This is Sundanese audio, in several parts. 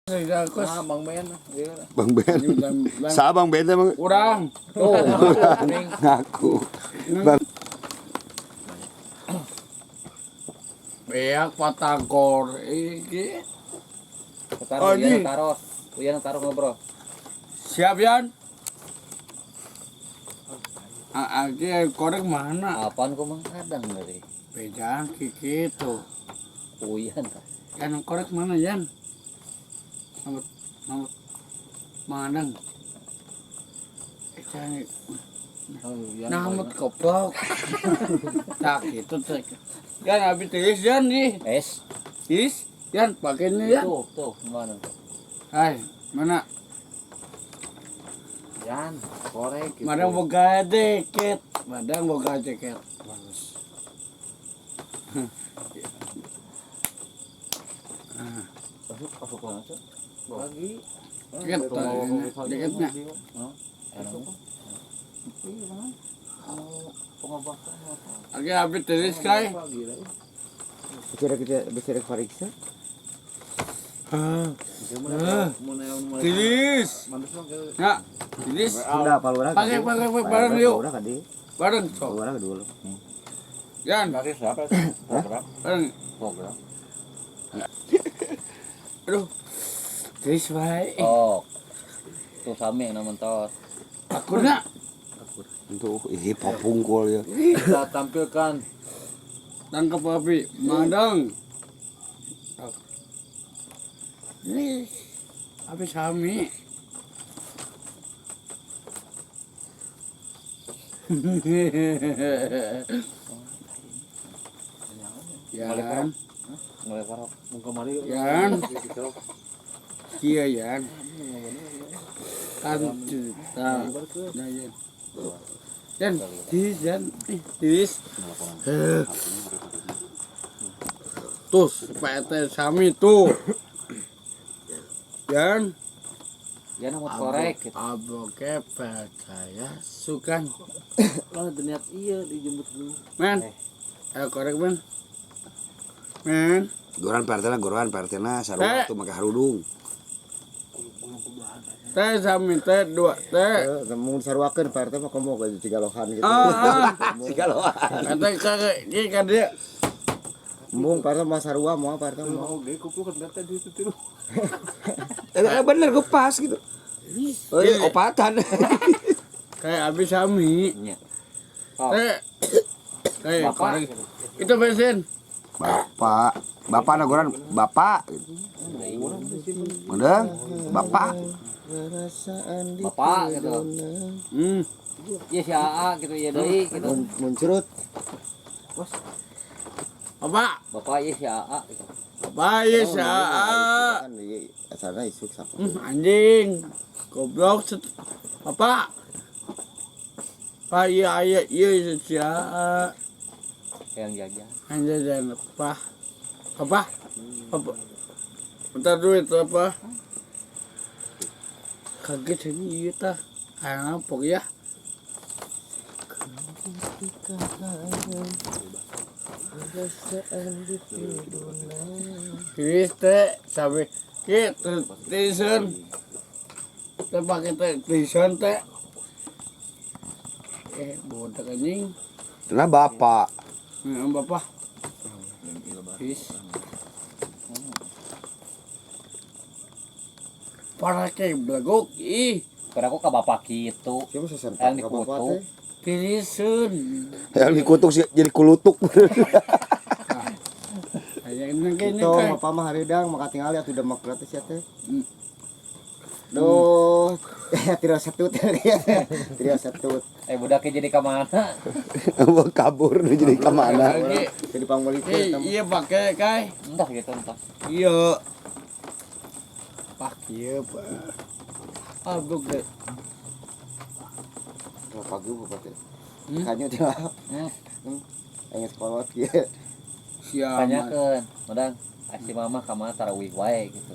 Nah, Bang Ben. Bang Ben. Sa Bang Ben teh Bang? Urang. Tuh, Ngaku. Bang. Beak patagor iki. Taruh, Oh, uyan ini. taruh. Uyan taruh ngobrol. Siap Yan? Ah, iki korek mana? Apaan kok mang kadang dari Beda kiki itu. uyan. Yan korek mana Yan? Namut namut mangadang. Eh, jangan namut goblok. Tak gitu teh. Yan habis tiis Yan nih. Es. Tiis Yan pakainya Yan. Tuh, tuh, mana tuh? Hai, mana? Yan, korek gitu. Madang boga jaket, madang boga jaket. Bagus. Masuk, masuk langsung. Lagi. Jaket, jaketnya. Oke, habis tulis kai. Bicara kita bicara pariksa. Tulis. Ya, tulis. Sudah palura. Pakai, pakai, pakai, bareng yuk. Palura kadi. Bareng sok. Palura dulu. Yan, siapa? Program. bareng. Program. Aduh. Tulis baik. Oh. Tuh sami namun tos. Aku nak. Untuk ini popungkul ya. Kita tampilkan Tangkap api. Madang. Ini api sami. Yan, mulai korok. Yan. Iya Yan. Kan cerita. Nah, Yan. Yan, tis Yan, ih, tis. Tuh, PT Sami tuh. Yan. Yan namun korek gitu. Aboke percaya sukan. Lah niat iya dijemput dulu. Men. Ayo korek men. Men. Goran partena, goran partena sarua Eh. tuh make harudung. Teh sami teh dua teh. Mun saruakeun Pak RT mah komo ke Cigalohan gitu. Ah, ah. Sigalohan. Teh kakek iki kan dia. Mung Pak RT mah sarua moal Pak RT mah. Eh, bener gue pas gitu. Oh, iya, opatan. Kayak habis sami. Iya. Teh. Teh Bapak. korek. Itu bensin. Bapak, bapak na goran bapak. Udah, bapak. Perasaan di Bapak gitu. Hmm. Iya si AA gitu ya deui gitu. Mun muncrut. Apa? Bapak iya si AA gitu. Apa ya sa? Kan di asalna isuk sapa. Anjing. Goblok. Bapak. Pak iya iya iya si AA. Yang jajan. Anjing jangan apa? Apa? Apa? Bentar duit apa? Kaget ini iya tah. Kayak ngapok ya. Ini teh sampai kita tisen. Teh pakai teh tisen teh. Eh, bodak anjing. Nah, bapak. Ini bapak. Is. Para kayak belagok ih. Karena aku ke bapak gitu. Siapa sesentak Yang ka bapak dikutuk. teh? Tirisun. Yang dikutuk sih jadi kulutuk. Kayak ini kayaknya Itu kayak. bapak mah hareudang maka tinggal atuh udah mah gratis ya teh. Duh, tidak setut ya. Tidak setut. Eh budaknya jadi kemana? Mau kabur nih jadi kemana? Lagi. Jadi pangbolikeun Eh, eta mah. iya pakai kai. Entah gitu entah. Iya. Pak iya pak. Abuk deh. Bapak gue bapak teh. Hmm? Kanyu teh. Hmm. Aing sekolot kieu. Siapa? Tanyakeun, madang si mama ka mana tarawih wae gitu.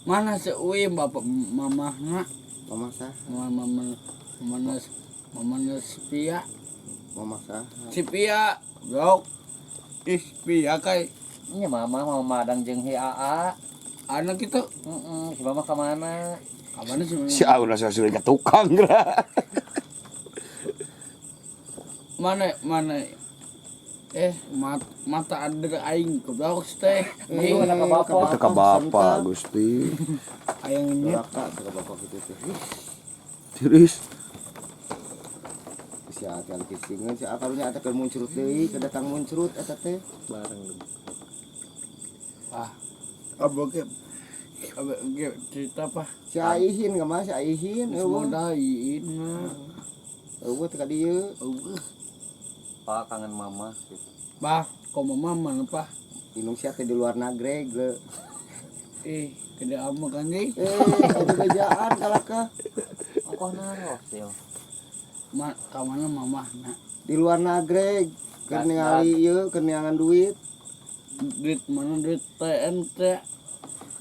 Mana seuim bapak mamahna? Mama sah, Mama mama mana mama si Pia. mama sah. Si Pia, blok. Ih, Pia kai. Nya mama mama madang jeung hi AA. Anak kita Heeh, si mama ka mana? ka mana sih? Si Auna sudah ke tukang geura. Mana mana mata ada aing goblok teh. Aduh, anak ka bapak. Itu ka bapak Gusti. Aing nyet. Duraka ka bapak kitu teh. Serius. Si ati anu kicingeun si akarunya eta keur muncrut deui, keur datang muncrut eta teh. Bareng. Ah. Abang ke abang ke cerita apa? Si Aihin ka mah si Aihin eueuh. Semoga iin mah. Eueuh teh ka dieu. Eueuh. Pak kangen mama gitu. Bah, kok mama mana pak? Indung sia teh di luar nagreg ge. Gede amat kan sih? Aya bejaan kalaka. Ongkoh naros ya. Ma, ka mana mama? Nah, Di luar nagreg keur ningali ieu keur neangan duit. Duit mana duit TNT?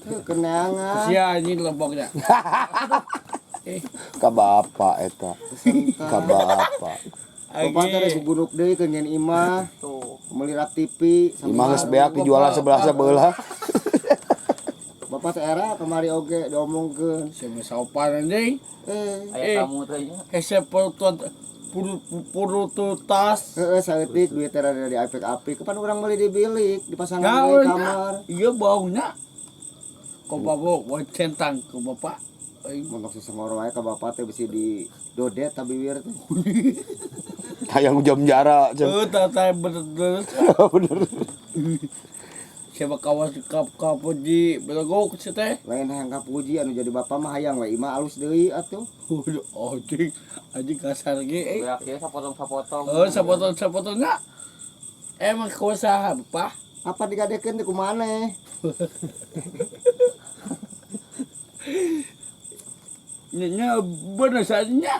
Heuh, keur neangan. Sia anjing leboknya. Ka bapak eta. Ka bapak. Bapak teh rek gugunuk deui keur nyen imah, Tuh. meuli rak TV. Imah geus beak dijualan sebelah sebelah. Bapak teh era kamari oge diomongkeun. Siapa sopan anjing? Aya tamu teh nya. Hese perut puru tas. Heeh, saeutik duit teh rada diapik-apik. Kapan urang meuli di bilik, dipasangan Nah, di kamar. Iya baunya. Kok bapak buat centang ke bapak? Aing. Mun sesengor wae ka bapak teh bisi di dodet ta bibir teh. Hayang jam jara. Tata bener. Bener. Siapa kawas kap kapuji belegok sih teh. Lain hayang kapuji anu jadi bapak mah hayang we imah alus deui atuh. Waduh, anjing, anjing kasar ge. Beak ya sapotong-sapotong. Oh, sapotong sapotongnya. Emang kau saha, Pak? Apa digadekeun teh ku maneh? Nya bener saja.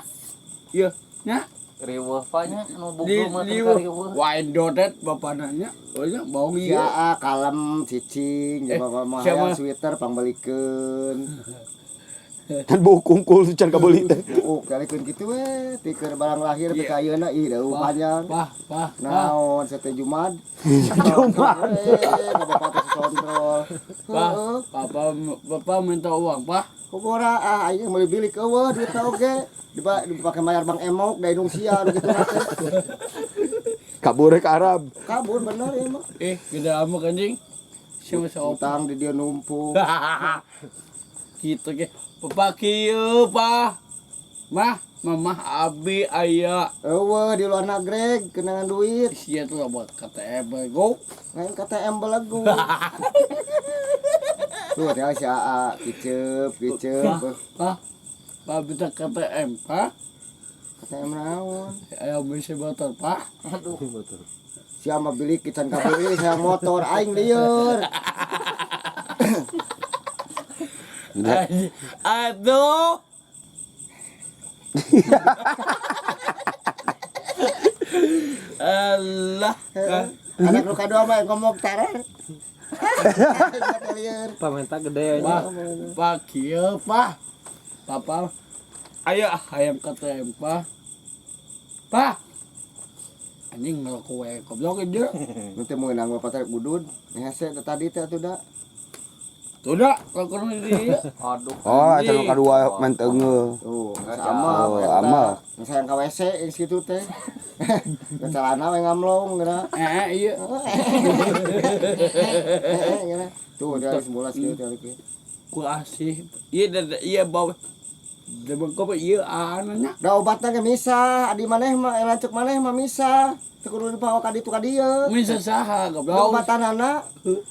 Iya, nya. Riweuh pak nya nu Di bugul mah di teu riweuh. wae dodet bapak nanya. Oh nya bau Si ieu. Aa kalem cicing, jadi bapak mah Siapa? hayang sweater pangbalikeun. Kan bau kungkul can kabeuli teh. Oh, kalikeun kitu we, ti keur barang lahir teh ka ayeuna ih dauh panjang. Pah, pah, pah. Naon sate Jumat? Jumat. Ka bapak teh sesontrol. Pah, Heeh. papa bapak minta uang, Pak. Kubora ah aing meuli bilik eueuh duit teh oge. Dipake bayar Bang Emok da indung sia nu kitu teh. Kabur ke Arab. Kabur bener ya mah. Gede amat anjing. Siapa sopan? Utang di dia numpuk. Gitu ke. Bapak kieu, Pak. Mah, mamah abi aya. Eueuh di luar nagreg kenangan duit. Sia tuh buat KTM go. Lain KTM belegu. Tuh teh si Aa kiceup kiceup. Pak, Pak minta KTM, Pak. KTM naon? Ayo beli motor, Pak. Aduh. Sia mah bilik can kabeuli saya motor aing lieur. Aduh. Allah. Anak nu kadua mah ngomong tarar. Lieur. Pamenta gede Pak, aja. Pak kieu, Pak. Papa. Ayo hayam KTM, Pak. Pak. Anjing ngerokok wae goblok aja. Nu teh meunang bapak teh budud. Hese teh tadi teh atuh da. Tuh dah, lakukan di dia. Aduh. Oh, eta nu kadua main teungeuh. Tuh, sama Oh, ama. Sayang ka WC yang situ teh. Ke celana we ngamlong geura. Iya. Geura. Tuh dia harus bola kieu teh kieu. Ku asih. Iya, iya bawa. Demen kau iya ananya. Da obatna ge misah, adi maneh mah lancuk maneh mah misah. Teu kudu dibawa ka ditu ka dieu. Misa saha Da goblok. obatanana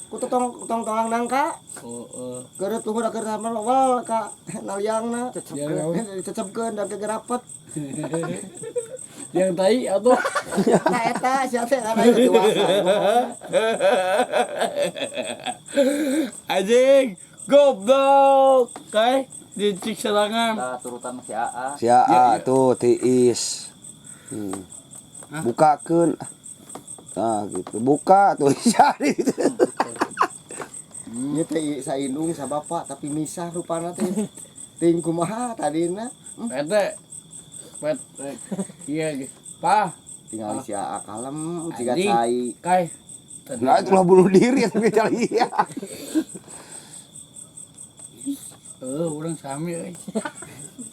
ku tong tong tolang nangka. Oh, Keur tuhur keur sama wal ka naliangna. Ya, naon? Dicecepkeun dan kegerapet. Yang tai atau Nah eta sia teh kana ieu dewasa. anjing goblok. Kai dicik serangan. Nah, turutan si Aa. Si Aa tuh tiis. Bukakeun. Nah, gitu. Buka tuh cari. Ieu teh saindung sa bapak tapi misah rupana teh. Ting kumaha tadina. Pete. Pet. Iya, Pak. Tinggal si Aa kalem jiga Anjing. cai. Kai. Nah, itulah bunuh diri tapi cari. Heuh, urang sami euy.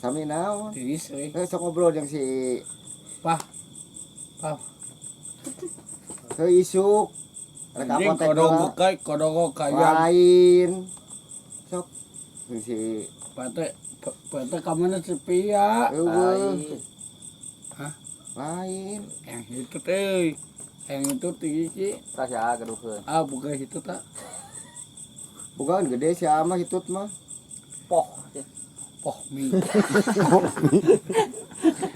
Sami naon? Tiris euy. Eh, sok ngobrol jeung si Pah. Pah. Heuh isuk. Rek Anjing apotek kodok heula. kai, kodok kaya. Lain. Sok jeung si Pate pate ka mana sepi ya? eueuh. Lain. Hah? Lain. Yang itu teh. Yang itu tinggi. Tas ya gaduheun. Ah, bukan itu tak. Bukan gede si ama hitut mah. Poh. Poh mi.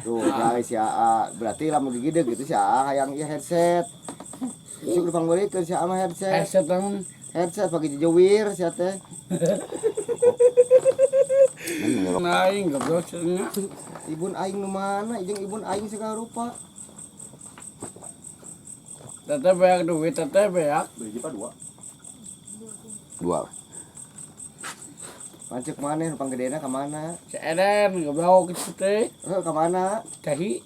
Tuh, kali si AA. Berarti lamun gigide gitu si AA hayang ieu headset. Isuk dipangbeulikeun si AA mah headset. Headset dong. Headset pake jejewir si teh. Naing goblok cenah. Ibun aing nu mana? Jeung ibun aing segala rupa. Teteh beak duit, teteh beak. Beli jipa dua. Dua. Pancek maneh nu panggedena ka mana? Si Eden goblok itu teh. Heuh ka mana? Tahi.